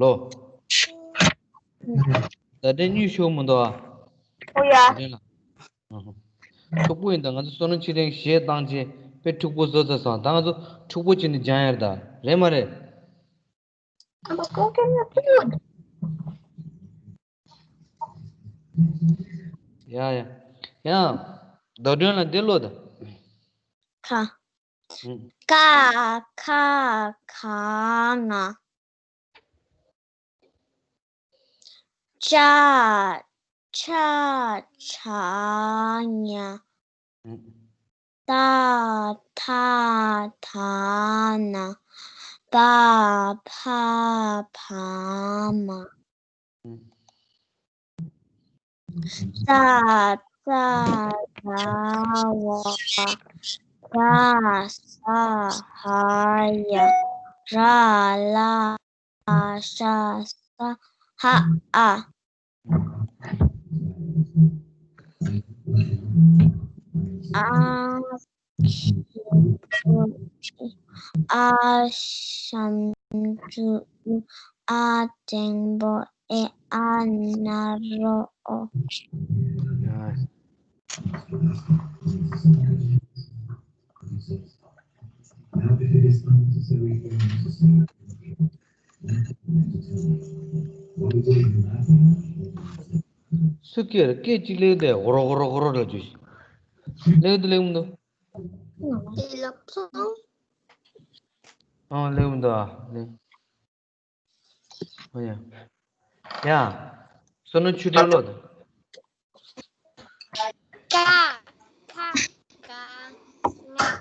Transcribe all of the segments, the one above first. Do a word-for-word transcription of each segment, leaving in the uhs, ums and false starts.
ལོ། ད་དེ་གཉིད་ཤོར་མི་འདུག་ཨ། ཨོ་ཡ། ད་དེ་ལ། ཨ་ཧ། འཁྲུག་པོ་ཡིན་ད། ང་ཚོ་བསོད་ནམས་ཆོས་སྒྲོན་གཞས་བཏང་རྗེས་དཔེ་འཁྲུག་པོ་བཟོ་ཚར་སོང་། ད་ང་ཚོ་འཁྲུག་པོ་བྱས་ནས་སྦྱང་ཡ་རེད་ད། རེད་མ་རེད། I'm a coconut food. ཡ་ཡ། ཡ། རྡོ་སྒྲོན་ལ་འདི་ཀློག་དང་། ཁ། ཨུ། ཀ་ཁ་ག་ང་། ཅ་ཆ་ཇ་ཉ། ཨུ། ཏ་ཐ་ད་ན། པ་ཕ་བ་མ། ཨུ། ཙ་ཚ་ཛ་ཝ། ཇ་ས་ཧ་ཡ། ར་ལ་ཤ་ས་ཧ་ཨ། ཨ་ཁྱི་ཨ་ཞབས་ཀྱུ་ཨུ། ཨ་འགྲེང་བུ་ཨེ། ཨ་ན་རོ་ཨོ། སུ་སྐད་སྐད་ཅིག་ལེགས་དེ་གོ་རོ་གོ་རོ་གོ་རོ་ལ་ཅུ་ཤི། ལེགས་དུ་ལེགས་མི་འདུག། དེ་ལ་ཕུང་། ཨང་ལེགས་མི་འདུག་ཨ་ལེགས། ཨོ་ཡ། ཡ། བསོད་ནམས་ཆོས་སྒྲོན་ཀློག་དང་། ཀ་ཁ་ག་ང་།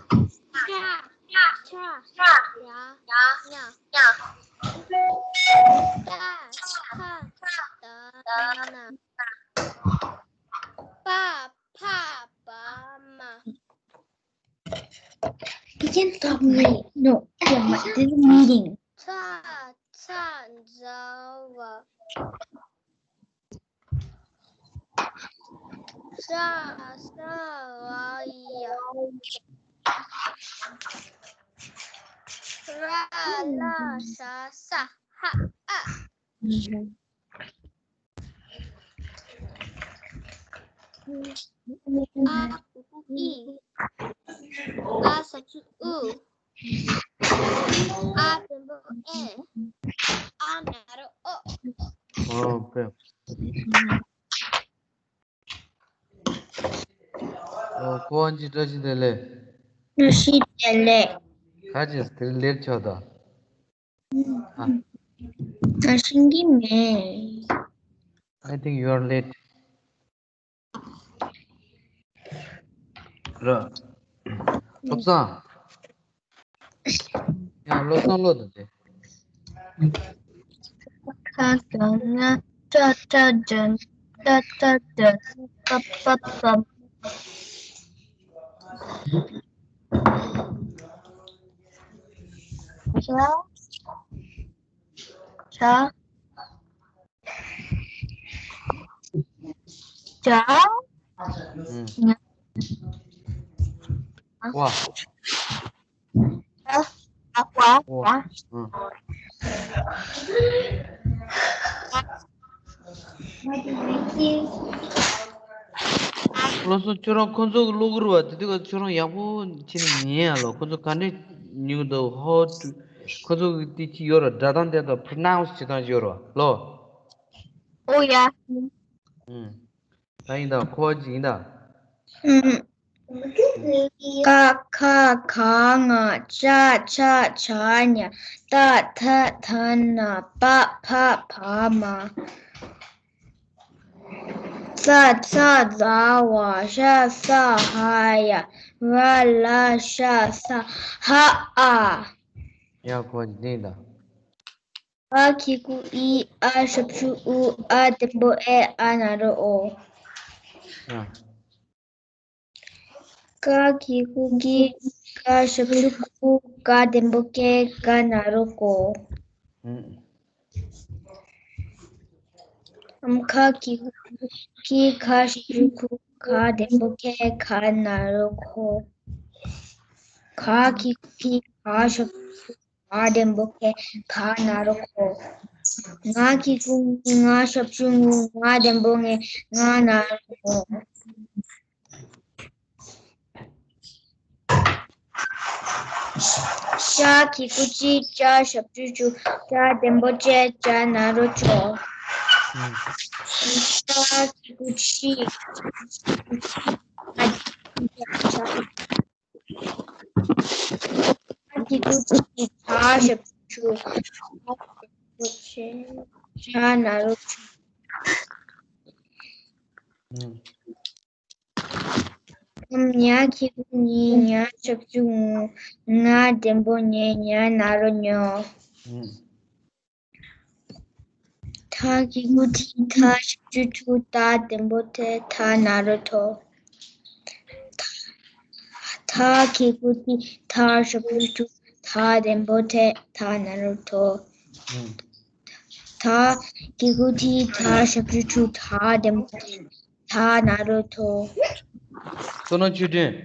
ཅ་ཆ་ཇ་ཉ། ཏ་ཐ་ད་ན། པ་ཕ་བ་མ། You can stop me. No, yeah, my, this is meeting. ཚ་ཚ་ཛ་ཝ། ཟ་ཟ་ཝ་ཡ། ར་ལ་ཤ་ས་ཧ་ཨ། ཨ་གུ་གུ་ཨི། ཨ་ཞབས་ཀྱུ་ཨུ། ཨ་འགྲེང་བུ་ཨེ། ཨ་ན་རོ་ཨོ། ཨོ་ཀེ། ཨོ་ཁོ་ཨན་ཅི་བཀྲ་ཤིས་བདེ་ལེགས། བཀྲ་ཤིས་བདེ་ལེགས། ག་ཅི་དེ་ལེར་ཆོག་ད། ཨ། ང་ཤེས་ཀྱི་མེད། I think you are late. ར། བློ་བཟང་། ཡང་བློ་བཟང་ཀློག་དང་དེ། ཁ་ག་ང་། ཅ་ཆ་ཇ་ཉ། ཏ་ཐ་ད་ན། པ་ཕ་བ་མ། ཇ། ཇ། ཇ། ཨུ། ཉ། ཝ། ཨ། ཨ། ཝ། ཝ། ཝ། ཨུ། བློ་བཟང་ཁྱོད་རང་ཁོ་ཚོ་གི་ཀློག་གི་རེད་བ། དེ་དུས་ཁོ་ཚོ་ཁྱོད་རང་ཡག་པོ་བྱས་ནས་ཉན་ཡ་ལོ། ཁོ་ཚོ་ག་འདྲས་ཉན་གི་འདུག། How to ཁོ་ཚོ་གི་དེ་ཅི་ཡོད་ར། སྒྲ་གདངས་དེ་དང་pronounce བྱེད་སྟངས་ཅི་ཡོད་ར་ལོ། ཨོ་ཡ། ཨུ། ད་ཡིན་ད། ཁོ་ཅི་ཡིན་ད། ཨུ། ཀ་ཁ་ག་ང་། ཅ་ཆ་ཇ་ཉ། ཏ་ཐ་ད་ན། པ་ཕ་བ་མ། ཙ་ཚ་ཛ་ཝ། ཞ་ས་ཧ་ཡ། ར་ལ་ཤ་ས་ཧ་ཨ། ཡ་ཁོ་འདི་ད། ཨ་གི་གུ་ཨི། ཨ་ཞབས་ཀྱུ་ཨུ། ཨ་འགྲེང་བུ་ཨེ། ཨ་ན་རོ་ཨོ། ཡ། ཀ་གི་གུ་ཀི། ཀ་ཞབས་ཀྱུ་ཀུ། ཀ་འགྲེང་བུ་ཀེ། ཀ་ན་རོ་ཀོ། ཨུ། ཨམ། ཁ་གི་གུ་ཁི། ཁ་ཞབས་ཀྱུ་ཁུ། ཁ་འགྲེང་བུ་ཁེ། ཁ་ན་རོ་ཁོ། ཁ་གི་གུ་ཁི། ཁ་ཞབས་ཀྱུ་ཁ། འགྲེང་བུ་ཁེ། ཁ་ན་རོ་ཁོ། ང་གི་གུ་གཉིས། ང་ཞབས་ཀྱུ་ངུ། ང་ལྡེམ་པོ་ང་། ང་ན་རོ་ངོ། ཤ་གི་གུ་གཅིག་ཅ་ཞབས་ཀྱུ་ཅུ། ཅ་ལྡེམ་པོ་ཅེ། ཅ་ན་རོ་ཅོ། ཤ་གི་གུ་གཅིག་ཤ་གི་གུ་གཅིག་ཅ་ཞབས་ཀྱུ་ཅུ། ཅ་ལྡེམ་པོ་ཅེ། ཅ་ན་རོ་ཅོ། ཉ་གི་གུ་གཉིས། ཉ་ཞབས་ཀྱུ་ཉུ། ཉ་ལྡེམ་པོ་ཉེ། ཉ་ན་རོ་ཉོ། ཐ་གི་གུ་ཐི། ཐ་ཞབས་ཀྱུ་ཐུ། ཐ་ལྡེམ་པོ་ཐེ། ཐ་ན་རོ་ཐོ། ཐ་གི་གུ་ཐི། ཐ་ཞབས་ཀྱུ་ཐུ། ཐ་ལྡེམ་པོ་ཐེ། ཐ་ན་རོ་ཐོ། ཐ་གི་གུ་ཐི། ཐ་ཞབས་ཀྱུ་ཐུ། ཐ་ལྡེམ་པོ་ཐེ། ཐ་ན་རོ་ཐོ། བསོད་ནམས་ཆོས་སྒྲོན།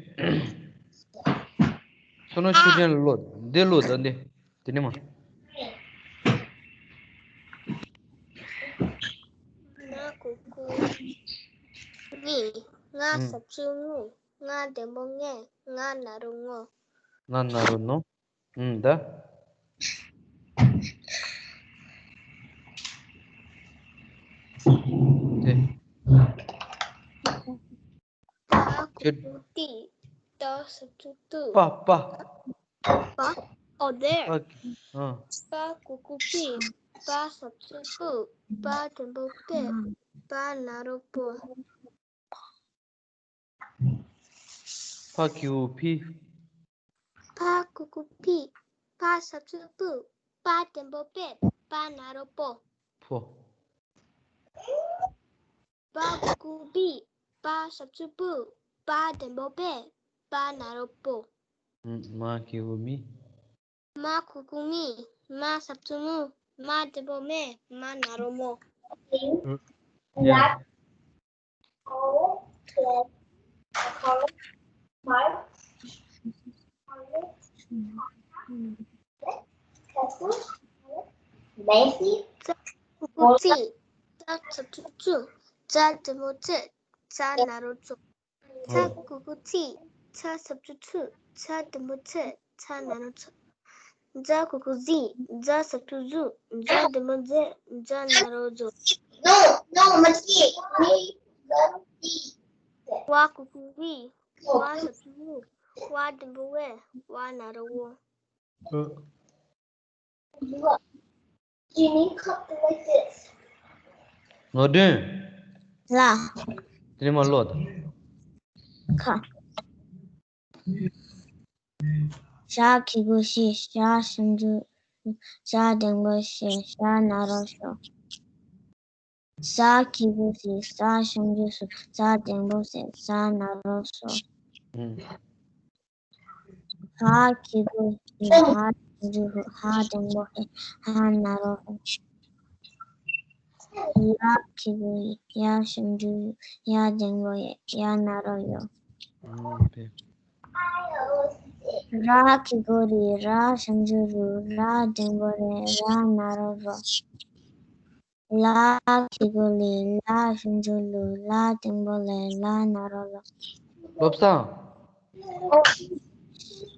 བསོད་ནམས་ཆོས་སྒྲོན་ལ་ཀློག་འདི་ཀློག་ད་འདི། དེ་ནི་མ། ང་གུ་གུ་གཉིས། ང་ཞབས་ཀྱུ་ངུ། ང་ལྡེམ་པོ་ངེ། ང་ན་རོ་ངོ། ང་ན་རོ་ནོ། ཨུམ་ད། དེ། ད་གུ་གུ་ཏི། ད་ཞབས་ཀྱུ་ཏུ། པ་པ། པ། Oh, there. པ། ཨ། པ་གུ་གུ་པི། པ་ཞབས་ཀྱུ་པུ། པ་ལྡེམ་པོ་པེ། པ་ན་རོ་པོ། པ་གུ་གུ་ཕི། པ་གུ་གུ་ཕི། པ་ཞབས་ཀྱུ་པུ། པ་ལྡེམ་པོ་པེ། པ་ན་རོ་པོ། ཕོ། པ་གུ་གུ་པི། པ་ཞབས་ཀྱུ་པུ། པ་ལྡེམ་པོ་པེ། པ་ན་རོ་པོ། མ་གུ་གུ་མི། མ་གུ་གུ་མི། མ་ཞབས་ཀྱུ་མུ། མ་ལྡེམ་པོ་མེ། མ་ན་རོ་མོ། Yeah. ཙ་གུ་གུ་ཙི། ཙ་ཞབས་ཀྱུ་ཙུ། ཙ་ལྡེམ་པོ་ཙེ། ཙ་ན་རོ་ཙོ། ཚ་གུ་གུ་ཚི། ཚ་ཞབས་ཀྱུ་ཚུ། ཚ་ལྡེམ་པོ་ཚེ། ཚ་ན་རོ་ཚོ། ཛ་གུ་གུ་ཛི། ཛ་ཞབས་ཀྱུ་ཛུ། ཛ་ལྡེམ་པོ་ཛེ། ཛ་ན་རོ་ཛོ། ཝ་གུ་གུ་ཝི། ཝ་ཞབས་ཀྱུ་ཝུ། ཝ་ལྡེམ་པོ་ཝེ། ཝ་ན་རོ་ཝོ། ནོར་སྒྲོན། ལ། དེ་ནས་མར་ཀློག་དང་། ཁ། ཞ་གི་གུ་ཞི། ཞ་ཞབས་ཀྱུ་ཞ། ལྡེམ་པོ་ཞེ། ཞ་ན་རོ་ཞོ། ཟ་གི་གུ་ཟི། ཟ་ཞབས་ཀྱུ་ཟུ། ཟ་ལྡེམ་པོ་ཟེ། ཟ་ན་རོ་ཟོ། ཧ་གི་གུ་ཧི། ཧ་ཞབས་ཀྱུ་ཧུ། ཧ་ལྡེམ་པོ་ཧེ། ཧ་ན་རོ་ཧོ། ཡ་གི་གུ་ཡི། ཡ་ཞབས་ཀྱུ་ཡུ། ཡ་ལྡེམ་པོ་ཡེ། ཡ་ན་རོ་ཡོ། ར་གི་གུ་རི། ར་ཞབས་ཀྱུ་རུ། ར་ལྡེམ་པོ་རེ། ར་ན་རོ་རོ། ལ་གི་གུ་ལི། ལ་ཞབས་ཀྱུ་ལུ། ལ་ལྡེམ་པོ་ལེ། ལ་ན་རོ་ལོ། བློ་བཟང་།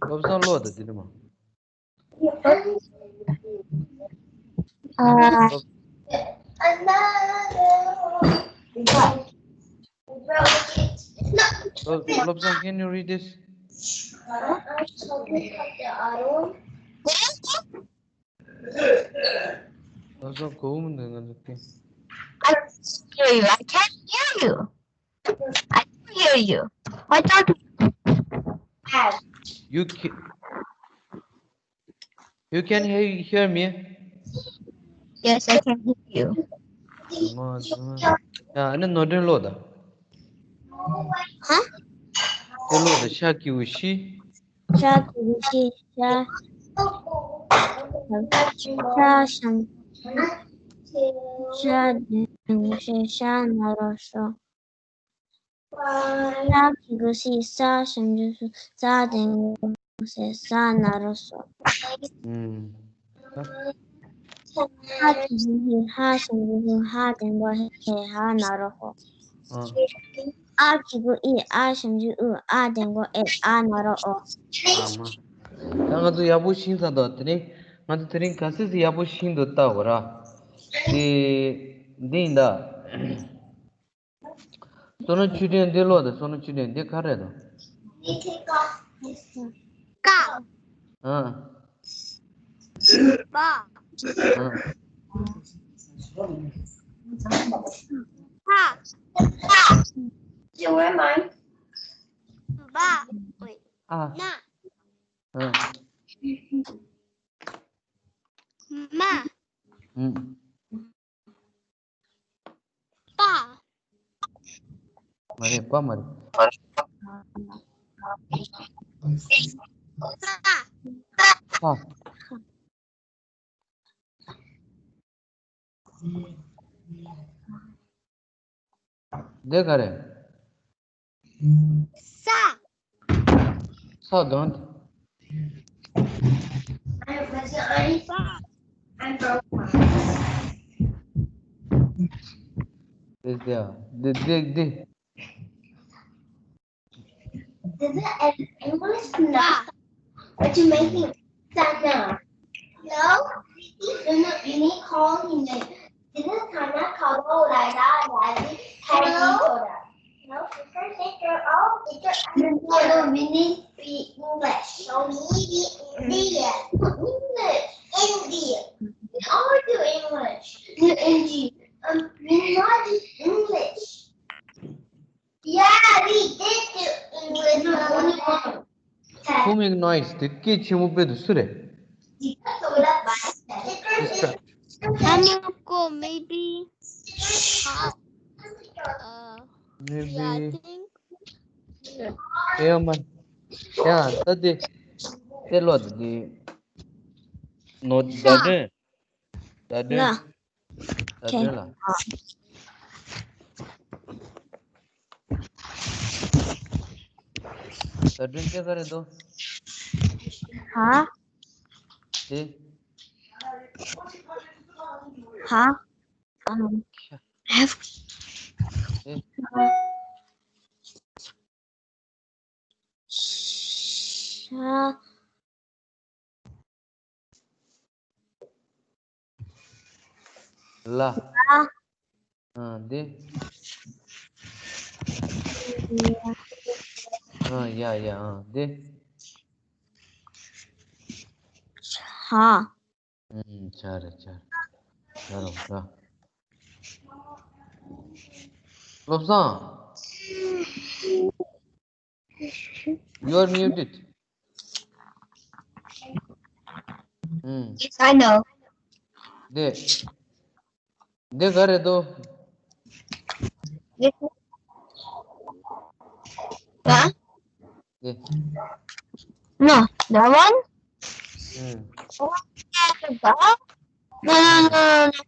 བློ་བཟང་ཀློག་དང་དེ་ནི་མ། བློ་བློ་བཟང་། Can you read this? བློ་བཟང་གོ་བོ་མི་འདུག་ང་ཚོ་སྐད། I don't hear you. I can't hear you. I don't hear you. Why don't you? You can, you can hear, hear me? Yes, I can hear you. ཡ། ཨ་ནི་ནོར་སྒྲོན་ཀློག་དང་། ཧ། དེ་ཀློག་དང་། ཤ་གི་གུ་ཤི། ཤ་གི་གུ་ཤི། ཤ། ཤ་ཞབས། ཤ་ལྡེམ་པོ་ཤེ། ཤ་ན་རོ་ཤོ། ས་གི་གུ་སི། ས་ཞབས་ཀྱུ་སུ། ས་ལྡེམ་པོ་སེ། ས་ན་རོ་སོ། ཨུམ། ཧ་གི་གུ་ཧི། ཧ་ཞབས་ཀྱུ་ཧུ། ཧ་ལྡན་པོ་ཧེ། ཧ་ན་རོ་ཧོ། ཨ། ཨ་གི་གུ་ཨི། ཨ་ཞབས་ཀྱུ་ཨུ། ཨ་ལྡན་པོ་ཨེ། ཨ་ན་རོ་ཨོ། ཨ་མ། ད་ང་ཚོ་ཡག་པོ་ཤེས་ཚར་འདུག་དེ་རིང་ང་ཚོ་དེ་རིང་ག་ཚོད་ཅིག་ཡག་པོ་ཤེས་འདུག་ལྟ་དགོས་ར། དེ་འདི་ཡིན་ད། བསོད་ནམས་ཆོས་སྒྲོན་འདི་ཀློག་དང་། བསོད་ནམས་ཆོས་སྒྲོན་འདི་ག་རེ་རེད་དོ། ཀ། ཨ། བ། ཨ། ཧ། བ། ཨ། ན། ཨ། མ། ཨུ། པ། མ་རེད། པ་མ་རེད། ས། ས། འདི་ག་རེད། ས། ས་དང་། འདི་འདི་འདི་འདི་འདི། This is an English class. What you making? Sana. No, no, no, you need call me. This is Sana, Kabo, Laila, Laji, Kaji, Soda. No, teacher, teacher, oh, teacher, I don't know, we need speak English. No, we need India. English. India. We all do English. Do India. Um, we not do English. Yeah, we did do English. Who make noise? དེ་སྐད་ཆེན་པོ་དཔེ་འདུག་སུ་རེད། Distract. Hamako, maybe. Uh, yeah, I maybe. Think. ཡ་མ། ཡ་ད་དེ་དེ་ལོ་དེ་ནོ་ད་དོན། ད་དོན། ལ། ད་དོན་ལ། ད་དོན་དེ་ག་རེ་འདུག་ཧ། དེ། ཧ། ཨམ། ཧ། དེ། ཤ། ལ། ལ། ཨ་འདི། ཨ་ཡ་ཡ་ཨ་འདི། ཧ། ཨུམ་བྱ་རེད་བྱ་རེད། བྱ་རོགས་བྱ། བློ་བཟང་། You are muted. ཨུམ། Yes, I know. འདི། འདི་ག་རེད་དོ། This one? Huh? འདི། No, that one? ཨུམ། Oh, yeah, the dog? No, no, no, no.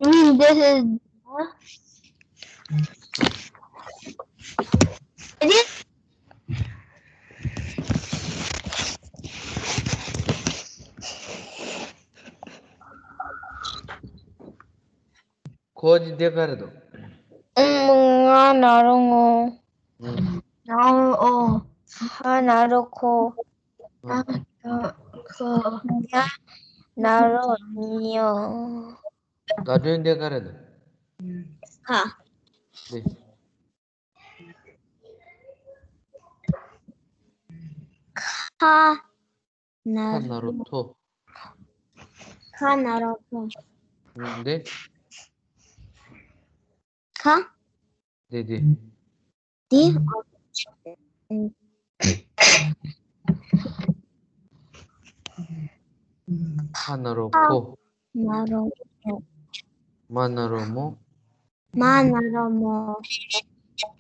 You mean this is, huh? Is it? ཁོ་གི་འདི་ག་རེད་དོ། ཨུམ། ང་ན་རོ་ང་། ཨུམ། ན་རོ་འོ། ཧ་ན་རོ་ཁོ། ཨུམ། ཁོ། ཉ་ན་རོ་ཉོ། ད་དོན་འདི་ག་རེད་དོ། ཁ། འདི། ཁ། ན་ཁ་ན་རོ་ཐོ། ཁ་ན་རོ་ཐོ། ཨུམ། འདི། ཁ། འདི་འདི། འདི། ཁ་ན་རོ་ཁོ། ན་རོ་མོ། མ་ན་རོ་མོ། མ་ན་རོ་མོ།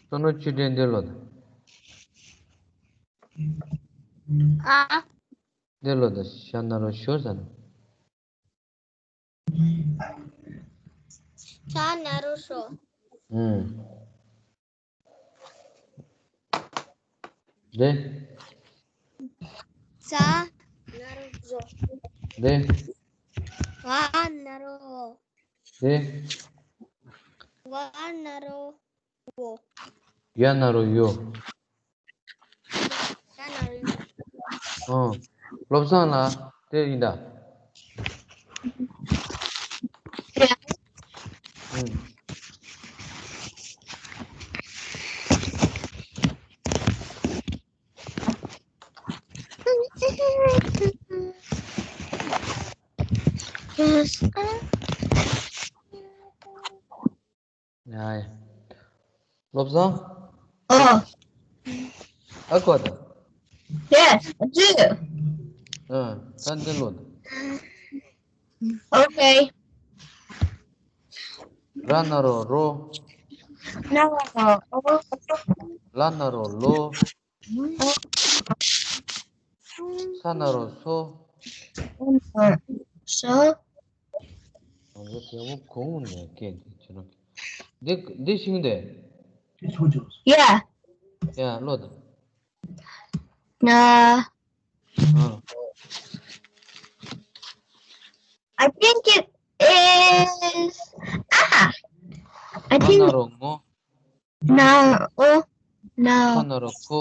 བསོད་ནམས་ཆོས་སྒྲོན་འདི་ལོ་ད། ཨ། འདི་ལོ་ད་ཤ་ན་རོ་ཤོ་ཟེར་ན། ཤ་ན་རོ་ཤོ། ཨུམ། འདི། ཤ་ན་རོ་ཤོ། འདི། བ་ན་ ན་རོ། དེ། ཝ་ན་རོ་ཝོ། ཡ་ན་རོ་ཡོ། ཡ་ན་རོ་ཡོ། ཨོ། བློ་བཟང་ལགས་དེ་ཡིན་ད། ཡ། ཨུམ། ཡ་ཡ། བློ་བཟང་། ཨོ། ཨ་ཁོ་ད། ཡེ་ཨ་ཅི། ཨ་ད་འདི་ལོ། ཨོ་ཁེ། ར་ན་རོ་རོ། ན་རོ་ཨོ། ལ་ན་རོ་ལོ། ས་ན་རོ་སོ། སོ། ང་ཚོ་རྒྱལ་པོ་གོང་ནས་སྐད་འདི་བྱས་ན། འདི་འདི་ཤིང་དེ། ཡ། ཡ་བློ་དང་། ན། ཨ། I think it is. Ah, I ང་ན་think རོ་ངོ། ན་ཨོ་ན། ཁ་ན་རོ་ཁོ།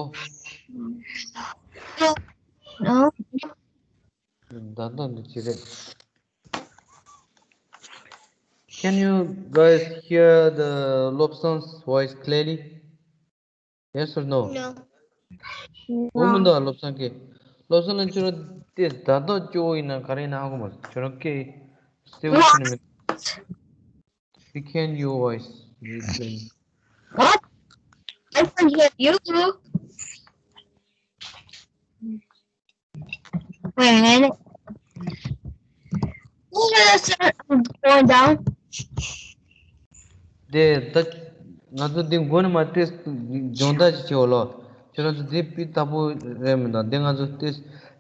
ཨོ། ད་ལྟ་འདི་ཅི་རེད། Can you guys hear the Lobsang's voice clearly? Yes or no? No. ཨོ་མི་འདུག་བློ་བཟང་གིས། བློ་བཟང་ལ་ཁྱོད་རང་དེ་ད་ལྟ་སྐྱོ་བོ་ཡིན་ན་ག་རེ་ཡིན་ན་ཧ་གོ་མ་སོང་། ཁྱོད་རང་སྐད་གསལ་བོ་ཤེས་ནི་མེད། We can't your voice. You can What? I can hear you. Wait a minute. Yes, I'm going down. དེ་ད་ང་ཚོ་འདི་མགོ་ནས་མར་ཏེ་སྦྱོང་བརྡར་ཅིག་བྱེད་འོ་ལོ། ཁྱོད་རང་ཚོ་འདི་སྤུས་དག་པོ་རེད་མི་འདུག་འདི་ང་ཚོ་ཏེ་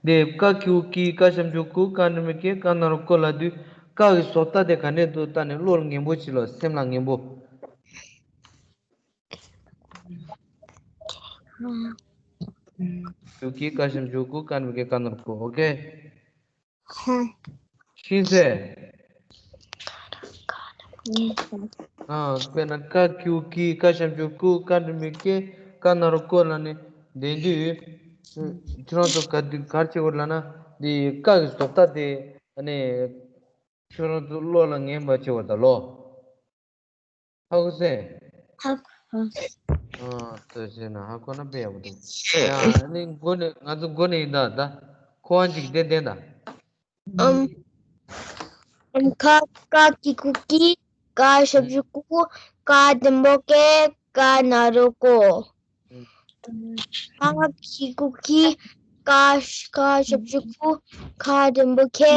འདི་ཀ་ཁྱི་གུ་ཁྱི་ཀ་ཞབས་ཀྱུ་ཀུ་ཀ་འགྲེང་བུ་ཀེ་ཀ་ན་རོ་ཀོ་ལབ་དུས་ཀ་གི་བཟོ་ལྟ་དེ་ག་ནས་འདུག་ལྟ་ནས་བློ་ལ་ངན་པོ་བྱེད་ལོ། སེམས་ལ་ངན་པོ། ཞབས་ཀྱུ་ཀི་ཀ་ཞབས་ཀྱུ་ཀུ་ཀ་འགྲེང་བུ་ཀེ་ཀ་ན་རོ་ཀོ། ཨོ་ཀེ། ཧ། ཤེས་ཚེ། ཨ། དཔེར་ན་ཀ་ཁྱི་གུ་ཁྱི་ཀ་ཞབས་ཀྱུ་ཀུ་ཀ་འགྲེང་བུ་ཀེ་ཀ་ན་རོ་ཀོ་ལབ་ནས་བསྡད་དུས། ཁྱོད་རང་ཚོ་ག་དུས་ག་རེ་བྱེད་དགོས་ལབ་ན། འདི་ཀ་གི་བཟོ་ལྟ་དེ་ཨ་ནི་ཁྱོད་རང་ཚོ་བློ་ལ་ངེས་པ་བྱེད་དགོས་ད་ལོ། ཧ་གོ་སོང་། ཧ་གོ། ཨ། ཐུགས་རྗེ་གནང་། ཧ་གོ་ན་དཔེ་ཡག་པོ་འདུག་ཡ་ནི་མགོ་ནས་ང་ཚོ་མགོ་ནས་ཡིན་ད་ད། ཁོ་ཨང་ཅིག་བསྟན་བསྟན་ད། ཨམ། ཨམ་ཁ་ཀ་གི་གུ་ཀི་ཀ་ཞབས་ཀྱུ་ཀུ་ཀ་འགྲེང་བུ་ཀེ་ཀ་ན་རོ་ཀོ། ཨམ། ཀ་གི་གུ་ཀི་ཀ་ཀ་ཞབས་ཀྱུ་ཀུ་ཁ་འགྲེང་བུ་ཁེ་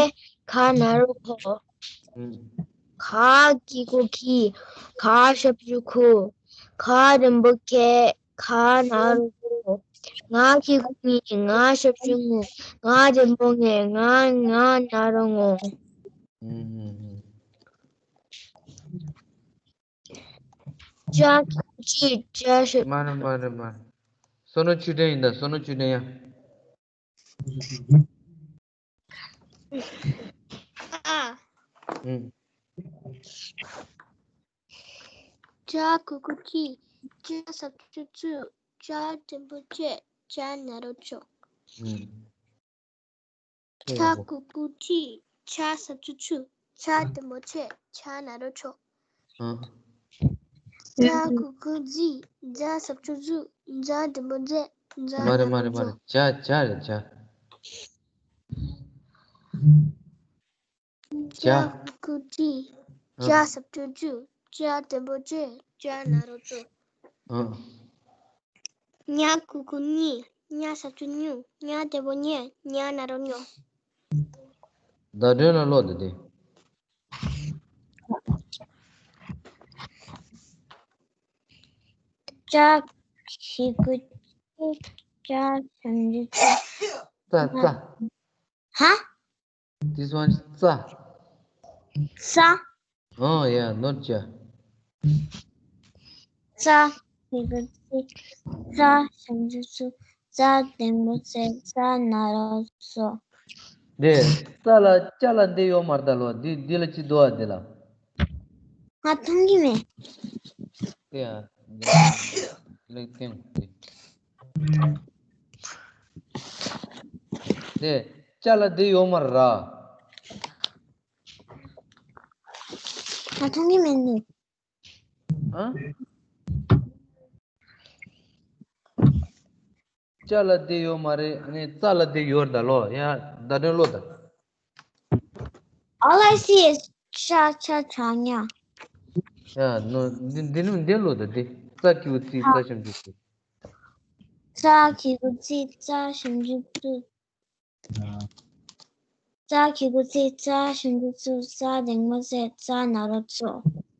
ཁ་ན་རོ་ཁོ། ཨམ། ཁ་གི་གུ་ཁི་ཁ་ཞབས་ཀྱུ་ཁུ་ཁ་འགྲེང་བུ་ཁེ་ཁ་ན་རོ་ཁོ། ང་གི་གུ་ངི་ང་ཞབས་ཀྱུ་ངུ་ང་འགྲེང་བུ་ངེ་ང་ང་ན་རོ་ངོ། ཨམ། ཨམ། ཨམ། ཅ་གི་གུ་ཅི་ཅ་ཞབས། མ་རེད་མ་རེད་མ་རེད། བསོད་ནམས་ཆོས་སྒྲོན་ཡིན་ད། བསོད་ནམས་ཆོས་སྒྲོན་ཡ། ཨ། ཨུམ། ཅ་གི་གུ་ཅི། ཅ་ཞབས་ཀྱུ་ཅུ། ཅ་འགྲེང་བུ་ཅེ། ཅ་ན་རོ་ཅོ། ཨུམ། ཆ་གི་གུ་ཆི། ཆ་ཞབས་ཀྱུ་ཆུ། ཆ་འགྲེང་བུ་ཆེ། ཆ་ན་རོ་ཆོ། ཨ། ཛ་གི་གུ་ཛི། ཛ་ཞབས་ཀྱུ་ཛུ། ཛ་འགྲེང་བུ་ཛེ། ཛ་མ་རེད་མ་ན་རོ་རེད་མ་ཛོ། རེད། ཇ་ཇ་རེད་ཇ། ཇ། ཇ་གི་གུ་ཇི། ཨ། ཇ་ཞབས་ཀྱུ་ཇུ། ཇ་འགྲེང་བུ་ཇེ། ཇ་ན་རོ་ཇོ། ཨ། ཉ་གི་གུ་ཉི། ཉ་ཞབས་ཀྱུ་ཉུ། ཉ་འགྲེང་བུ་ཉེ། ཉ་ན་རོ་ཉོ། བརྡ་དོན་ལ་ཀློག་དེ་དེ། ཇ་གི་གུ་ཇི། ཇ་ཞབས་ཀྱུ་ཇུ། ཙ་ཙ། ཧ། This one is ཙ། ཙ། Oh yeah, not ཇ། ཙ་གི་གུ་ཙི། ཙ་ཞབས་ཀྱུ་ཙུ། ཙ་འགྲེང་བུ་ཙེ། ཙ་ན་རོ་ཙོ། དེ་ཙ་ལ་ཅ་ལ་འདི་ཡོད་མ་རེད་ད་ལོ། འདི་འདི་ལ་ཅི་འདུག་ཨ། འདི་ལ། ང་མཐོང་གི་མེད། དེ་ཡ། འདི་ལ་སྟེང་དེ། དེ་ཅ་ལ་འདི་ཡོད་མ་རེད། ང་མཐོང་གི་མེད་ནི། ཨ། ཅ་ལ་དེ་ཡོད་མ་རེད། ཨ་ནི་ཙ་ལ་དེ་ཡོད་རེད་ད་ལོ། ཡ། བརྡ་དོན་ཀློག་དང་། All I see is ཤ་ཆ་ཆ་ཉ། ཡ། ནོ། འདི་འདི་ནི་འདི་ཀློག་དང་། འདི་ཙ་གི་གུ་ཙི་ཙ་ཞབས་ཀྱུ་ཙི། ཙ་གི་གུ་ཙི་ཙ་ཞབས་ཀྱུ་ཙུ། ཙ་གི་གུ་ཙི་ཙ་ཞབས་ཀྱུ་ཙུ། ཙ་འགྲེང་བུ་ཙེ་ཙ་ན་རོ་ཙོ།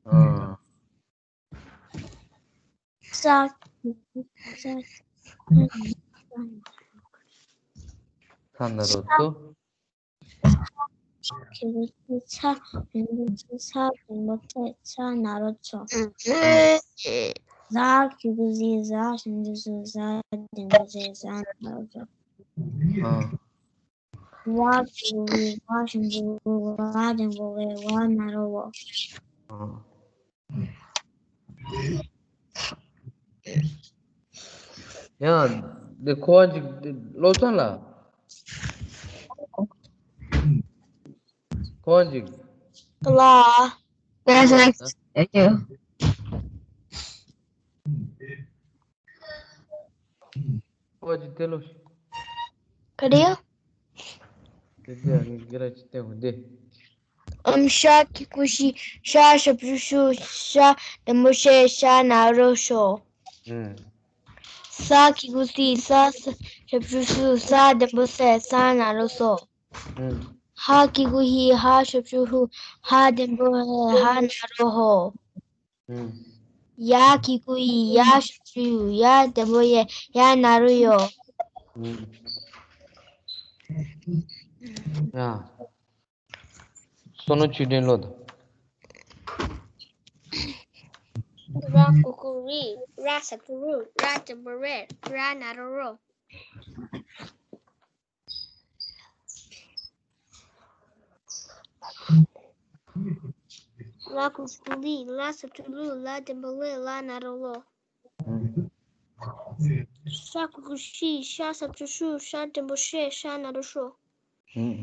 ཨ། ཙ་གི་གུ་ཙ་ཙ་ན་རོ་ཙོ། ཙ་གི་གུ་ཙི་ཙ་ཞབས་ཀྱུ་ཙུ། ཙ་འགྲེང་བུ་ཙེ་ཙ་ན་རོ་ཙོ། ཟ་གི་གུ་ཟི་ཟ་ཞབས་ཀྱུ་ཟུ། ཟ་འགྲེང་བུ་ཟེ་ཟ་ན་རོ་ཟོ། ཨ། ཝ་གི་གུ་ཝི་ཝ་ཞབས་ཀྱུ་ཝུ། ཝ་འགྲེང་བུ་ཝེ་ཝ་ན་རོ་ཝོ། ཨ། ཡང་འདི་ཁོ་བ་ཅིག་བློ་བཟང་ལགས། ཁོ་བ་ཅིག་ལ། Yes, yes, thank you. ཁོ་བ་ཅིག་དེ་ལོ། ག་རེ། དེ་དེ་ཨ་ནི་གི་ར་ཅིག་བསྟན་དགོས་འདི། ཨམ། ཤ་གི་གུ་ཤི། ཤ་ཞབས་ཀྱུ་ཤུ། ཤ་འགྲེང་བུ་ཤེ། ཤ་ན་རོ་ཤོ། ཨུམ། ས་གི་གུ་སི། ས་ས་ཞབས་ཀྱུ་སུ། ས་འགྲེང་བུ་སེ། ས་ན་རོ་སོ། ཨུམ། ཧ་གི་གུ་ཧི། ཧ་ཞབས་ཀྱུ་ཧུ། ཧ་འགྲེང་བུ་ཧེ། ཧ་ན་རོ་ཧོ། ཨུམ། ཡ་གི་གུ་ཡི། ཡ་ཞབས་ཀྱུ་ཡུ། ཡ་འགྲེང་བུ་ཡེ། ཡ་ན་རོ་ཡོ། ཨུམ། ཡ། བསོད་ནམས་ཆོས་སྒྲོན་ཀློག་དང་། ར་གུ་གུ་རི། ར་ཞབས་ཀྱུ་རུ། ར་འགྲེང་བུ་རེ། ར་ན་རོ་རོ། ལ་གུ་གུ་ལི། ལ་ཞབས་ཀྱུ་ལུ། ལ་འགྲེང་བུ་ལེ། ལ་ན་རོ་ལོ། ཤ་གུ་གུ་ཤི། ཤ་ཞབས་ཀྱུ་ཤུ། ཤ་འགྲེང་བུ་ཤེ། ཤ་ན་རོ་ཤོ། ཧུམ།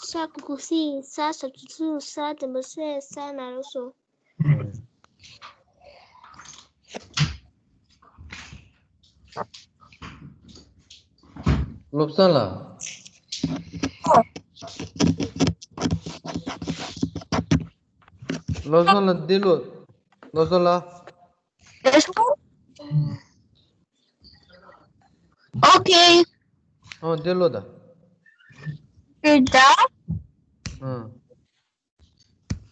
ས་གུ་གུ་སི། ས་ཞབས་ཀྱུ་སུ། ས་འགྲེང་བུ་སེ། ས་ན་རོ་སོ། བློ་བཟང་ལགས། བློ་བཟང་ལགས་འདི་ལོ། བློ་བཟང་ལགས། Okay. ཨོ་འདི་ལོ་ད། འདི་ད། ཨང་།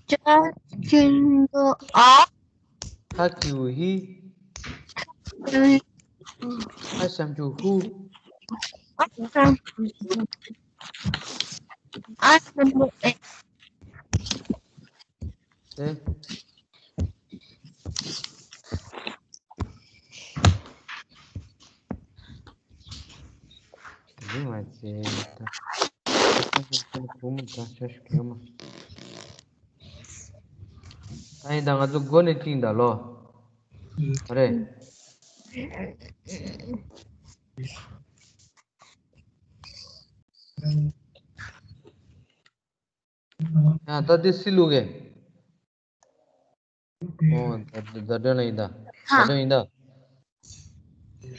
ཅ་ཞབས་ཀྱུ་ཨ། ཧ་གི་གུ་ཧི། ཧ་ཞབས་ཀྱུ་ཧུ། ཨ་ཞབས་ཀྱུ་ཨ། ཨ་ཞབས་ཀྱུ་ཨེ། ཨེ། དེ་མ་ཚད་ད། བུ་མོ་ད་ཆ་ཞིག་ཡོད་མ། ཨ་ཡིན་ད། ང་ཚོ་འགོ་ནས་བཅིངས་ད་ལོ། རེད། ཡང་ད་དེ་སི་ལུག་གེ། ཨོ་ད་ད་དོན་ལ་ཡིན་ད། ད་དོན་ཡིན་ད།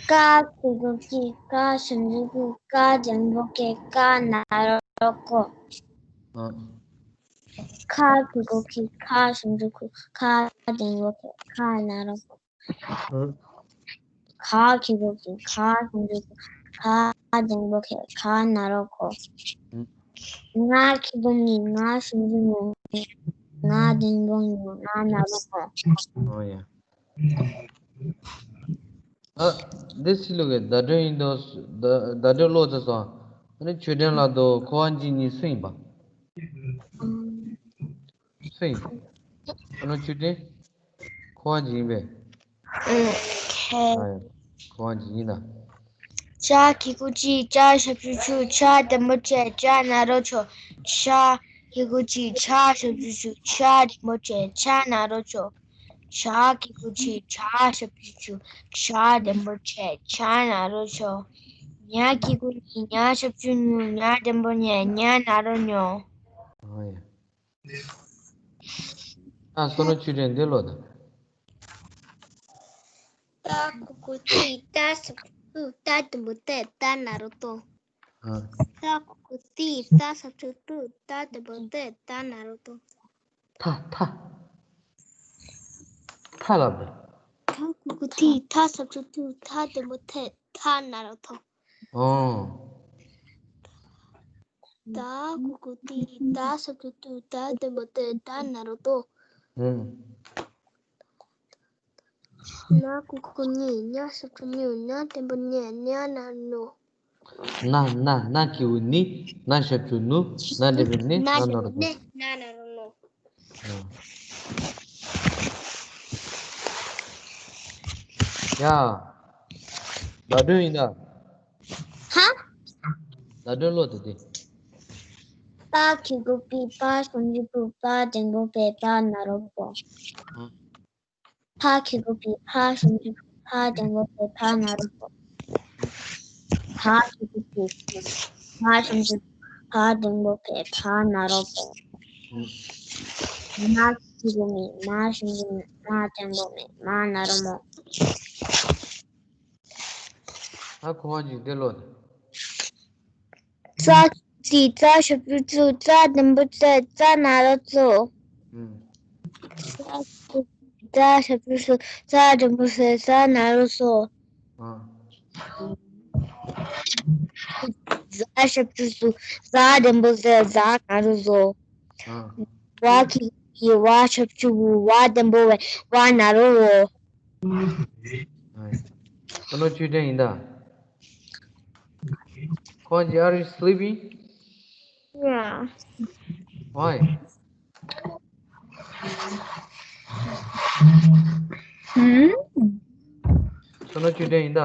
ཀ་གི་གུ་ཀི། ཀ་ཞབས་ཀྱུ་ཀུ། ཀ་འགྲེང་བུ་ཀེ། ཀ་ན་རོ་ཀོ། ཨ། ཁ་གི་གུ་ཁི། ཁ་ཞབས་ཀྱུ་ཁུ། ཁ་འགྲེང་བུ་ཁེ། ཁ་ན་རོ་ཁོ། ཨ། ག་གི་གུ་གི། ག་ཞབས་ཀྱུ་གུ། ག་འགྲེང་བུ་གེ། ག་ན་རོ་གོ། ཨ། ང་གི་གུ་ངི། ང་ཞབས་ཀྱུ་ངུ། ང་འགྲེང་བུ་ངུ། ང་ན་རོ་ངོ། ཨོ་ཡ། ཨ། འདི་སི་ལུག་གེ་བརྡ་སྤྲོད་ཡིན་དོ། བརྡ་བརྡ་སྤྲོད་ཀློག་ཚར་སོང་། ཨ་ནི་ཆོས་སྒྲོན་ལགས་དང་ཁོ་བ་ཅིག་གཉིས་སུ་ཡིན་པ། སུ་ཡིན། ཨ་ནི་ཆོས་སྒྲོན། ཁོ་བ་ཅིག་ཡིན་པས། ཨོ་ཁེ། ཨ་ཡ། ཁོ་བ་ཅིག་ཡིན་ད། ཇ་གི་གུ་ཇི། ཇ་ཞབས་ཀྱུ་ཇུ། ཇ་འགྲེང་བུ་ཇེ། ཇ་ན་རོ་ཇོ། ཇ་གི་གུ་ཇི། ཇ་ཞབས་ཀྱུ་ཇུ། ཇ་འགྲེང་བུ་ཇེ། ཇ་ན་རོ་ཇོ། ཇ་གི་གུ་ཇི། ཇ་ཞབས་ཀྱུ་ཇུ། ཇ་འགྲེང་བུ་ཇེ། ཇ་ན་རོ་ཇོ། ཉ་གི་གུ་ཉི། ཉ་ཞབས་ཀྱུ་ཉུ། ཉ་འགྲེང་བུ་ཉེ། ཉ་ན་རོ་ཉོ། ཨ་ཡ། ཨ་བསོད་ནམས་ཆོས་སྒྲོན་འདི་ཀློག་དང་། ཏ་གི་གུ་ཏི། ཏ་ཞབས་ཀྱུ་ཏུ། ཏ་འགྲེང་བུ་ཏེ། ཏ་ན་རོ་ཏོ། ཨ། ཏ་གི་གུ་ཏི། ཏ་ཞབས་ཀྱུ་ཏུ། ཏ་འགྲེང་བུ་ཏེ། ཏ་ན་རོ་ཏོ། ཐ་ཐ། ཐ་ལབ་པས། ཏ་གི་གུ་ཏི། ཏ་ཞབས་ཀྱུ་ཏུ། ཏ་འགྲེང་བུ་ཏེ། ཏ་ན་རོ་ཏོ། ཨོ། ཏ་གི་གུ་ཏི། ཏ་ཞབས་ཀྱུ་ཏུ། ཏ་འགྲེང་བུ་ཏེ། ཏ་ན་རོ་ཏོ། ཨུམ། ན་གི་གུ་ཉི། ཉ་ཞབས་ཀྱུ་ཉུ། ཉ་འགྲེང་བུ་ཉེ། ཉ་ན་རོ་ནོ། ན་ན་ན་གི་གུ་ནི། ན་ཞབས་ཀྱུ་ནུ། ན་འགྲེང་བུ་ནེ། ན་ན་རོ་ནོ། ན་ན་རོ་ནོ། ཡ། བརྡ་དོན་ཡིན་ད། ཧ། བརྡ་དོན་ཀློག་དེ་དེ། པ་གི་གུ་པི། པ་ཞབས་ཀྱུ་པུ། པ་འགྲེང་བུ་པེ། པ་ན་རོ་པོ། ཨ། ཕ་གི་གུ་ཕི། ཕ་ཞབས་ཀྱུ་ཕུ། ཕ་འགྲེང་བུ་ཕེ། ཕ་ན་རོ་ཕོ། བ་གི་གུ་བི། བ་ཞབས་ཀྱུ་བུ། བ་འགྲེང་བུ་བེ། བ་ན་རོ་བོ། མ་གི་གུ་མི། མ་ཞབས་ཀྱུ་མུ། མ་འགྲེང་བུ་མེ། མ་ན་རོ་མོ། ད་ཁོ་བ་ཅིག་དེ་ལོ། ཙ་གི་གུ་ཙི། ཙ་ཞབས་ཀྱུ་ཙུ། ཙ་འགྲེང་བུ་ཙེ། ཙ་ན་རོ་ཙོ། ཨུམ། ཙ་ཞབས་ཀྱུ་ཙོ། ཙ་འགྲེང་བུ་ཙེ། ཙ་ན་རོ་ཙོ། ཨ། ཛ་ཞབས་ཀྱུ་ཛུ། ཛ་འགྲེང་བུ་ཛེ། ཛ་ན་རོ་ཛོ། ཨ། ཝ་གི་གུ་ཝི། ཝ་ཞབས་ཀྱུ་ཝུ། ཝ་འགྲེང་བུ་ཝེ། ཝ་ན་རོ་ཝོ། ཨ། ཁོ་ནོ་ཆུ་ཕྲན་ཡིན་ད། ཁོང་ཅི། Are you sleeping? Yeah. Why? Hmm? ཁོ་ནོ་ཆུ་ཕྲན་ཡིན་ད།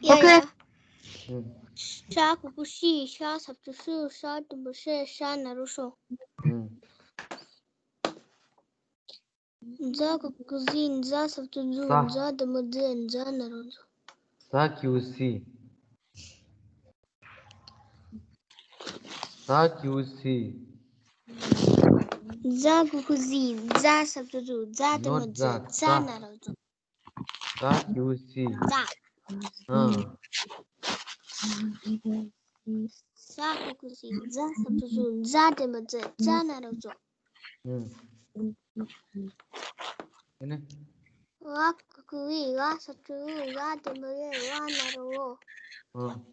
Yeah, okay. Yeah. ཧུམ། ཤ་གི་གུ་ཤི། ཤ་ཞབས་ཀྱུ་ཤུ། ཤ་འགྲེང་བུ་ཤེ། ཤ་ན་རོ་ཤོ། ཧུམ། ཛ་གི་གུ་ཟི། ཛ་ཞབས་ཀྱུ་ཛུ། ཛ། ཛ་འགྲེང་བུ་ཛེ། ཛ་ན་རོ་ཛོ། ཟ་གི་གུ་ཟི། ཟ་གི་གུ་ཟི། ཛ་གི་གུ་ཟི། ཛ་ཞབས་ཀྱུ་ཛུ། ཛ་འགྲེང་བུ་ཛེ། ཛ་ན་རོ་ཛོ། ཟ་གི་གུ་ཟི། ཛ། ཨ། ཟ་གི་གུ་ཟི། ཛ་ཞབས་ཀྱུ་ཛུ། ཛ་འགྲེང་བུ་ཛེ། ཛ་ན་རོ་ཛོ། ཨུམ། ཨ་ནི། ཝ་གི་གུ་ཝི། ཝ་ཞབས་ཀྱུ་ཝུ། ཝ་འགྲེང་བུ་ཝེ། ཝ་ན་རོ་ཝོ། ཨ།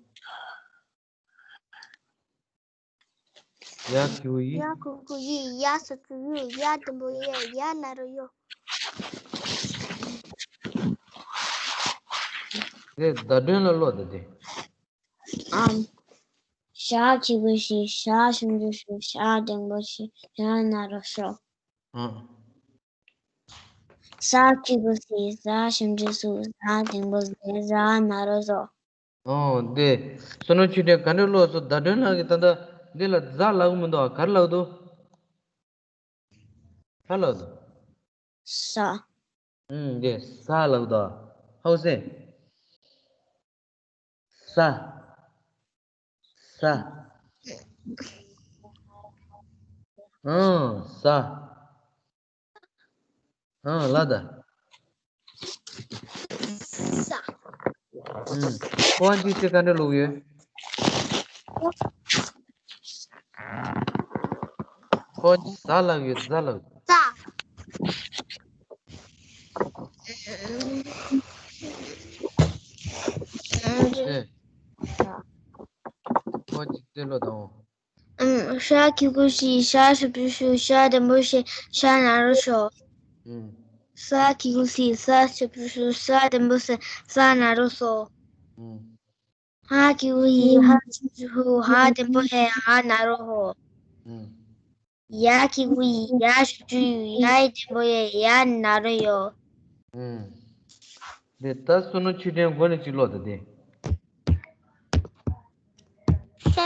ཡ་གི་གུ་ཡི། ཡ་གི་གུ་ཡི། ཡ་ཞབས་ཀྱུ་ཡུ། ཡ་འགྲེང་བུ་ཡེ། ཡ་ན་རོ་ཡོ། དེ་བརྡ་དོན་ལ་ཀློག་དང་དེ། ཨམ། ཞ་གི་གུ་ཞི། ཞ་ཞབས་ཀྱུ་ཞུ། ཞ་འགྲེང་བུ་ཞེ། ཞ་ན་རོ་ཞོ། ཨ། ཟ་གི་གུ་ཟི། ཟ་ཞབས་ཀྱུ་ཟུ། ཟ་འགྲེང་བུ་ཟེ། ཟ་ན་རོ་ཟོ། ཨོ་དེ། བསོད་ནམས་ཆོས་སྒྲོན་ག་འདྲ་ཀློག་སོང་། བརྡ་དོན་ལ་གི་ད་ལྟ་འདི་ལ་ཛ་ལབ་གི་མི་འདུག་ག་རེ་ལབ་འདུག་ག་རེ་ལབ་འདུག་ཟ། ཨུམ། དེ་ཟ་ལབ་འདུག་ཧའོ་སེ། ཟ། ཟ། ཨང་། ཟ། ཨང་། ལ་ད། ཟ། ཨུམ། ཁོ་བ་ཅིག་ཚེ་ག་འདྲ་ལུག་ཡོད། ཁོ་ཟ་ལབ་ཡོད། ཟ་ལབ། ཟ། ཨེ། ཁོ་ཅིག་ཚེ་ལོ་དང་། ཨུམ། ཤ་གི་གུ་ཤི། ཤ་ཞབས་ཀྱུ་ཤུ། ཤ་འགྲེང་བུ་ཤེ། ཤ་ན་རོ་ཤོ། ཨུམ། ས་གི་གུ་སི། ས་ཞབས་ཀྱུ་སུ། ས་འགྲེང་བུ་སེ། ས་ན་རོ་སོ། ཨུམ། ཧ་གི་གུ་ཧི། ཧ་ཞབས་ཀྱུ་ཧུ། ཧ་འགྲེང་བུ་ཧེ། ཧ་ན་རོ་ཧོ། ཨུམ། ཡ་གི་གུ་ཡི། ཡ་ཞབས་ཀྱུ་ཡུ། ཡ་འགྲེང་བུ་ཡེ། ཡ་ན་རོ་ཡོ། ཨུམ། འདི་ད་བསོད་ནམས་ཆོས་ལྡན་མགོ་ནས་གཅིག་ཀློག་དང་འདི། ཤ་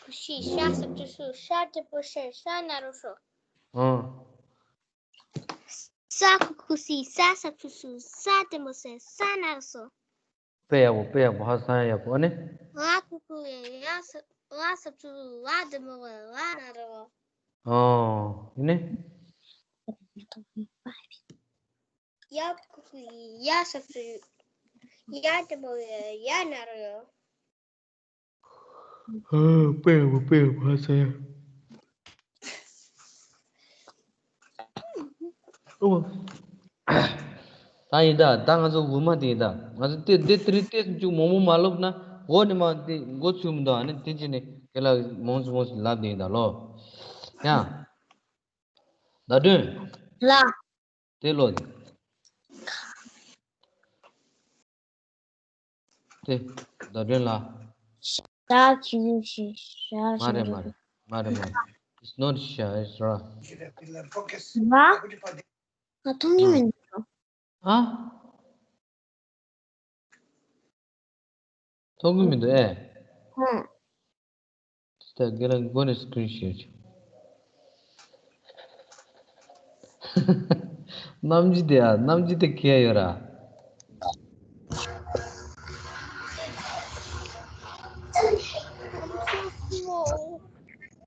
ཁུ་ཤི་ཤ་ཟ་ཆུ་སུ་ཤ་དྲིན་པོ་ཤེ་ཤ་ན་རོ་ཤོ། ཨང་། ས་ཁུ་ཁུ་སི་ས་ཟ་ཆུ་སུ་ས་དྲིན་པོ་ཤེ་ཤ་ན་རོ་ཤོ། དཔེ་ཡག་པོ། དཔེ་ཡག་པོ། ཧ་སང་ཡག་པོ། ཨ་ནི། ང་ཁུ་ཁུ་ཡ་ཡ་ས་ང་ཟ་ཆུ་ལ་དྲིན་པོ་ལ་ན་རོ། ཨོ། ཨ་ནི། ཡ་ཁུ་ཁུ་ཡ་ཟ་ཆུ་ཡ་དྲིན་པོ་ཡ་ན་རོ། ཨ། དཔེ་ཡག་པོ། དཔེ་ཡག་པོ། ཧ་སང་ཡག་ཨོ། ད་ཡིན་ད། ད་ང་ཚོ་འོ་མ་དེ་ཡིན་ད། ང་ཚོ་དེ་དེ་དེ་རིང་ཏོག་ཙམ་ཅིག་མང་པོ་མ་ཀློག་ན། འོ་ནི་མ་དེ་མགོ་ཚོས་མི་འདུག་ཨ་ནི་དེ་ཅི་ནས་ཁྱེད་ལ་མང་ཙམ་མང་ཙམ་ལབ་དེ་ཡིན་ད་ལོ། ཡ། ཟླ་སྒྲོན། ལ། དེ་ཀློག་དེ། དེ། ཟླ་སྒྲོན་ལ། ཤ་ཁུ་ཤི་ཤ་མ་རེད། ཤིན་མ་ཏུ་རེད། མ་རེད། མ་རེད། It's not ཤ། It's ར། ར། ང་མཐོང་གི་མི་འདུག་ཨ། མཐོང་གི་མི་འདུག་ཨེ། ཧུང་། ད་རྒན་ལགས་མགོ་ནས་སྐྲུན་ཞུས་ཆོག་རྣམ་འགྱུར་དེ་ཨ། རྣམ་འགྱུར་དེ་ཁྱད་ཡོད་ར།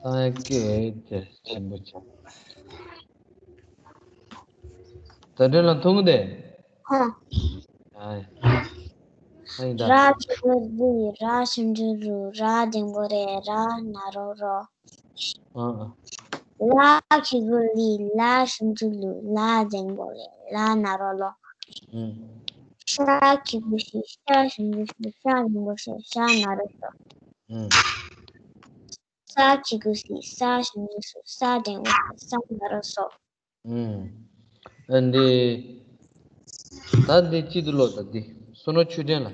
ད་སྐད་དེ་ཆེན་པོ་ཆགས། ད་དྲན་ལ་མཐོང་གི་དེ། ཧ། ཨ། ཨ་ཡིན་ད། ར་ཁུ་གུ་རི་ར་ཞབས་ཀྱུ་རུ་ར་དྲིན་པོ་རེ་ར་ན་རོ་རོ། ཨ་ཨ། ལ་ཁུ་གུ་ལི་ལ་ཞབས་ཀྱུ་ལུ་ལ་དྲིན་པོ་ལེ་ལ་ན་རོ་ལོ། ཨུམ། ཤ་ཁུ་གུ་ཤི་ཤ་ཞབས་ཀྱུ་ཤུ་ཤ་དྲིན་པོ་ཤེ་ཤ་ན་རོ་ཤོ། ཨུམ། ས་ཁུ་གུ་སི་ས་ཞབས་ཀྱུ་སུ་ས་དྲིན་པོ་ཤེ་ས་ན་རོ་ཤོ། ཨུམ། ཨ་འདི། ད་འདི་གཅིག་ཏུ་ཀློག་དང་འདི། བསོད་ནམས་ཆོས་སྒྲོན་ལ།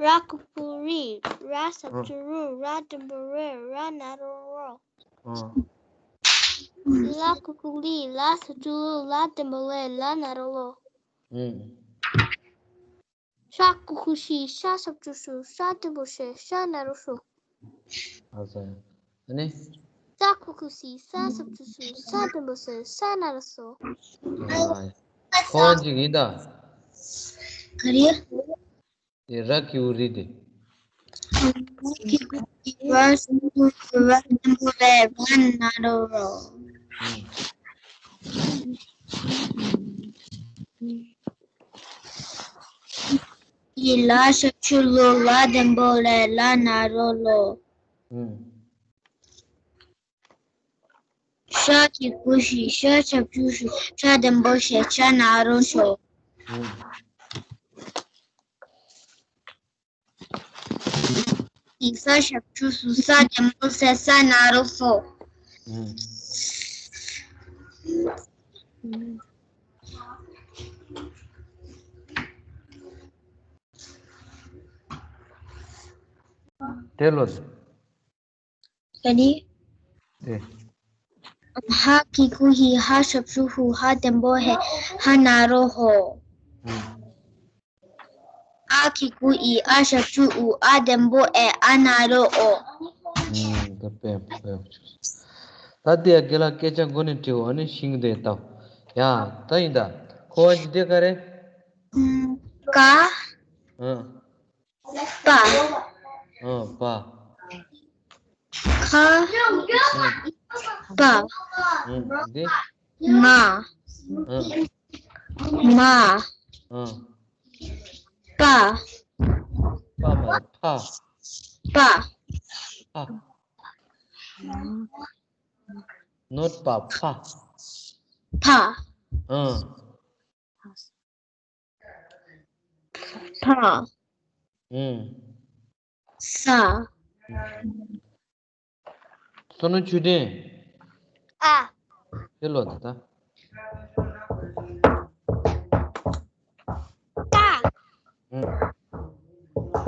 ར་ཁུ་གུ་རི་ར་ཞབས་ཀྱུ་རུ་ར་དྲིན་པོ་རེ་ར་ན་རོ་རོ། ཨ། ལ་ཁུ་གུ་ལི་ལ་ཞབས་ཀྱུ་ལུ་ལ་དྲིན་པོ་ལེ་ལ་ན་རོ་ལོ། ཨུམ། ཤ་ཁུ་ཁུ་ཤི་ཤ་ཞབས་ཀྱུ་ཤུ་ཤ་དྲིན་པོ་ཤེ་ཤ་ན་རོ་ཤོ། ཨ་ཙི། ཨ་ནི། ས་ཁུ་ཁུ་སི་ས་ཞབས་ཀྱུ་སུ་ས་དྲིན་པོ་ཤེ་ཤ་ན་རོ་ཤོ། ཨ། ཁོ་རང་གཅིག་ཡིན་ད། ག་རེ། དེ་ར་ཁུ་གུ་རི་དེ། ར་ཞབས་ཀྱུ་རུ་ར་དྲིན་པོ་རེ་ར་ན་རོ་རོ། ཨུམ། ཡི་ལ་ཞབས་ཀྱུ་ལུ་ལ་དྲིན་པོ་ལེ་ལ་ན་རོ་ལོ། ཨུམ། ཤ་ཁུ་གུ་ཤི་ཤ་ཞབས་ཀྱུ་ཤུ་ཤ་དྲིན་པོ་ཤེ་ཤ་ན་རོ་ཤོ། ཨུམ། ཡི་ས་ཞབས་ཀྱུ་སུ་ས་དྲིན་པོ་སེ་ས་ན་རོ་སོ། ཨུམ། དེ་ལོ། ག་ནི། དེ། ཧ་ཁུ་གུ་ཧི་ཧ་ཞབས་ཀྱུ་ཧུ་ཧ་དྲིན་པོ་ཧེ་ཧ་ན་རོ་ཧོ། ཨུམ། ཨ་ཁུ་གུ་ཨི་ཨ་ཞབས་ཀྱུ་ཨུ་ཨ་དྲིན་པོ་ཨེ་ཨ་ན་རོ་ཨོ། ཨུམ། ད་དཔེ་དཔེ་ད་དེ་ཡ་རྒན་ལགས་སྐད་ཆ་མགོ་ནས་དྲིའོ། ཨ་ནི་ཤིང་དེ་ལྟ། ཡ། ད་ཡིན་ད། ཁོ་བ་ཅི་དེ་ག་རེ། ཀ། ཨ། པ། ཨ། པ། ཁ། པ། ཨ། འདི། མ། ཨ། མ། ཨ། པ། པ་མ་རེད། ཕ། པ། ཕ། Not པ། ཕ། ཕ། ཨ། ཕ། ཨུམ། ས། བསོད་ནམས་ཆོས་སྒྲོན། ཨ། དེ་ཀློག་དང་ད། ཏ། ཨུམ།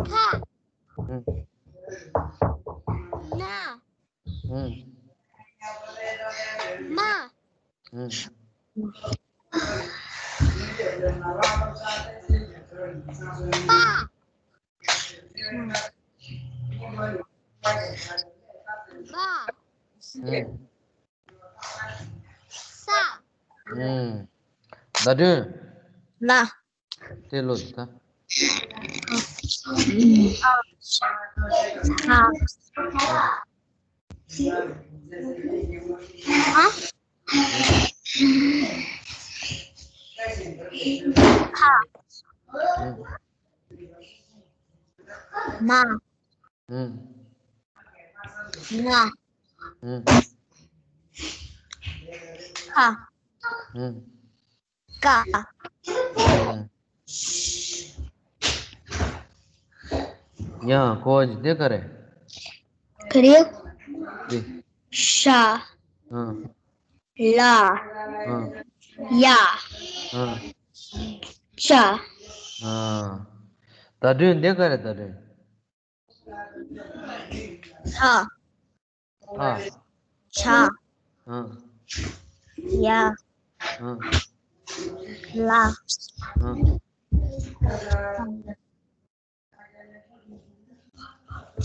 ཐ། ཨུམ། ན། ཨུམ། མ། ཨུམ། པ། བ། ཨུམ། ས། ཨུམ། བརྡ་སྤྲོད། ལ། དེ་ལོ་ད། ཧ། ཧ། ཧ། མ། ཨུམ། ང་། ཨུམ། ཁ། ཨུམ། ཀ། ཨུམ། ཡ། གོ་བ་ཅི་དེ་ག་རེ། ག་རེ། དེ། ཤ། ཨུམ། ལ། ཨུམ། ཡ། ཨུམ། ཅ། ཨ། བརྡ་སྤྲོད་འདི་ག་རེ་བརྡ་སྤྲོད། ཐ། ཐ། ཆ། ཨ། ཡ། ཨ། ལ། ཨ།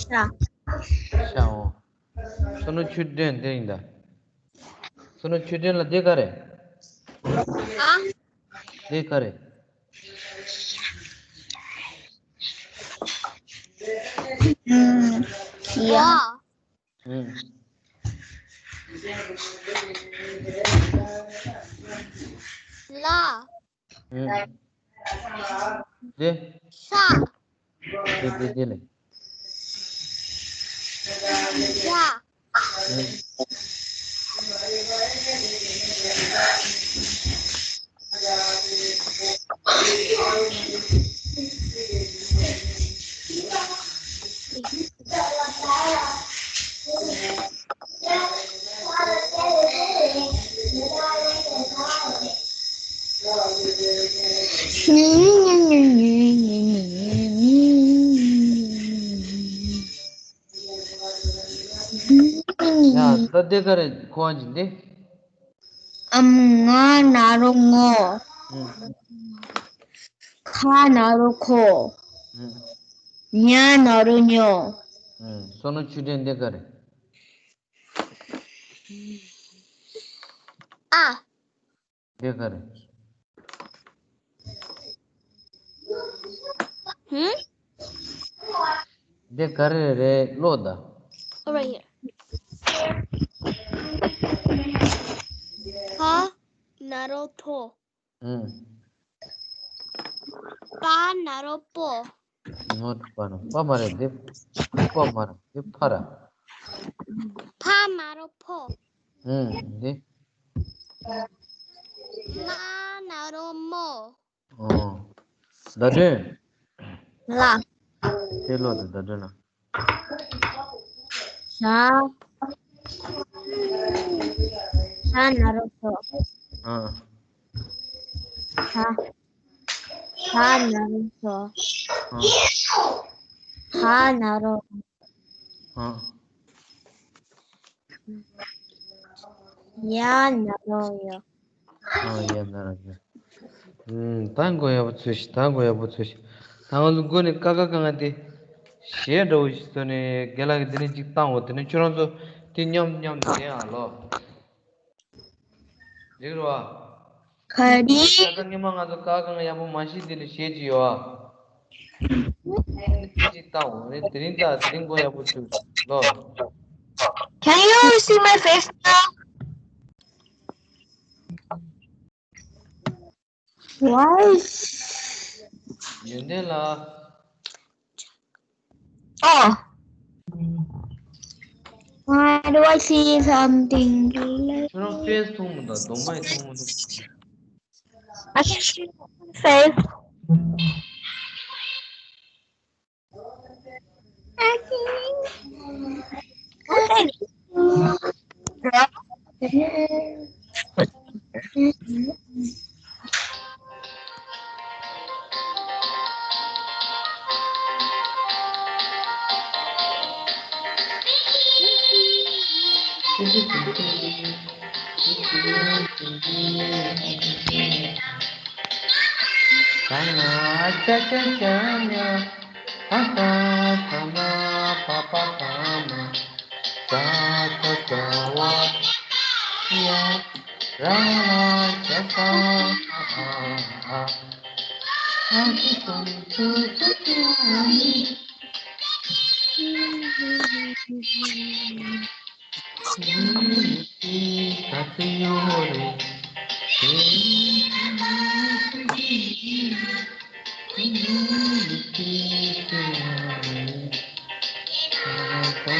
ཤ། ཤ་འོ། སོ་ནུ་ཆུ་ལྡན་དེ་ཡིན་ད། སོ་ནུ་ཆུ་ལྡན་ལ་དེ་ག་རེ། ཨ། དེ་ག་རེ། ཨུམ། ཡ། ཨ། ཨུམ། ལ། ཨུམ། དེ། ཤ། དེ་དེ་དེ་ལས། ཡ། ཨུམ། ཡ། ད་དེ་ག་རེ་གོ་བ་ཅི་འདི། ཨམ། ང་ན་རོ་ངོ། ཨུམ། ཁ་ན་རོ་ཁོ། ཨུམ། ཉ་ན་རོ་ཉོ། ཨུམ། སོ་ནུ་ཆུ་ལྡན་འདི་ག་རེ། ཨ། འདི་ག་རེ། ཧུམ། འདི་ག་རེ་རེད་ཀློག་ད། Over here. ཕ་ན་རོ་ཕོ། ཧུམ། པ་ན་རོ་པོ། ངོ་། པ་ན་པ་མ་རེད་འདི། པ་མ་རེད་འདི་ཕ་ར། ཕ་ན་རོ་ཕོ། ཧུམ། འདི། མ་ན་རོ་མོ། ཨོ། བརྡ་སྤྲོད། ལ། དེ་ལོ་དེ་བརྡ་སྤྲོད་ན། ཤ། ཤ་ན་རོ་ཤོ། ཨ། ཤ། ཤ་ན་རོ་ཤོ། ཨ། ཤ་ན་རོ། ཨ། ཡ་ན་རོ་ཡོ། ཨ། ཡ་ན་རོ་ཡོ། ཨུམ། ད་མགོ་ཡག་པོ་ཚོས་ཤིག་ད་མགོ་ཡག་པོ་ཚོས་ཤིག་ད་ང་ཚོ་མགོ་ནས་ཀ་ཁ་ག་ང་དེ་གཞས་འདྲ་བོ་ཞིག་བཟོས་ནས་རྒན་ལགས་ཀྱིས་དེ་ནས་ཅིག་བཏང་འོ། དེ་ནས་ཁྱོད་རང་ཚོ་དེ་མཉམ་མཉམ་དུ་བསྡད་ཨ་ལོ། ཡིག་རོ། ག་རེ། ད་ལྟ་སྔོན་མ་ང་ཚོ་ཀ་ཁ་ག་ང་ཡག་པོ་མ་ཤེས། དེ་ལ་གཞས་ཅིག་ཡོད་ཨ། ཅིག་བཏང་འོ། དེ་རིང་ད་དེ་རིང་མགོ་ཡག་པོ་ཚོས་ལོ། Can you see my face now? Why? ཡོན་ཏན་ལགས། Oh. Why do I see something? ཁྱོད་རང་ཕེས་མཐོང་མི་འདུག་གདོང་པ་ཡི་མཐོང་མི་འདུག I can see your face. ད་ན་ཅ་ཅ་ཅ་ཉ། ད་ད་ད་ན་པ་པ་ད་མ། ད་ད་ད་བ་ཡ། ར་ལ་ཅ་ས་ཨ་ཨ། ཨ་ཅི་ཙམ་ཚུ་ཚུ་ཚུ་ཨ་ནི།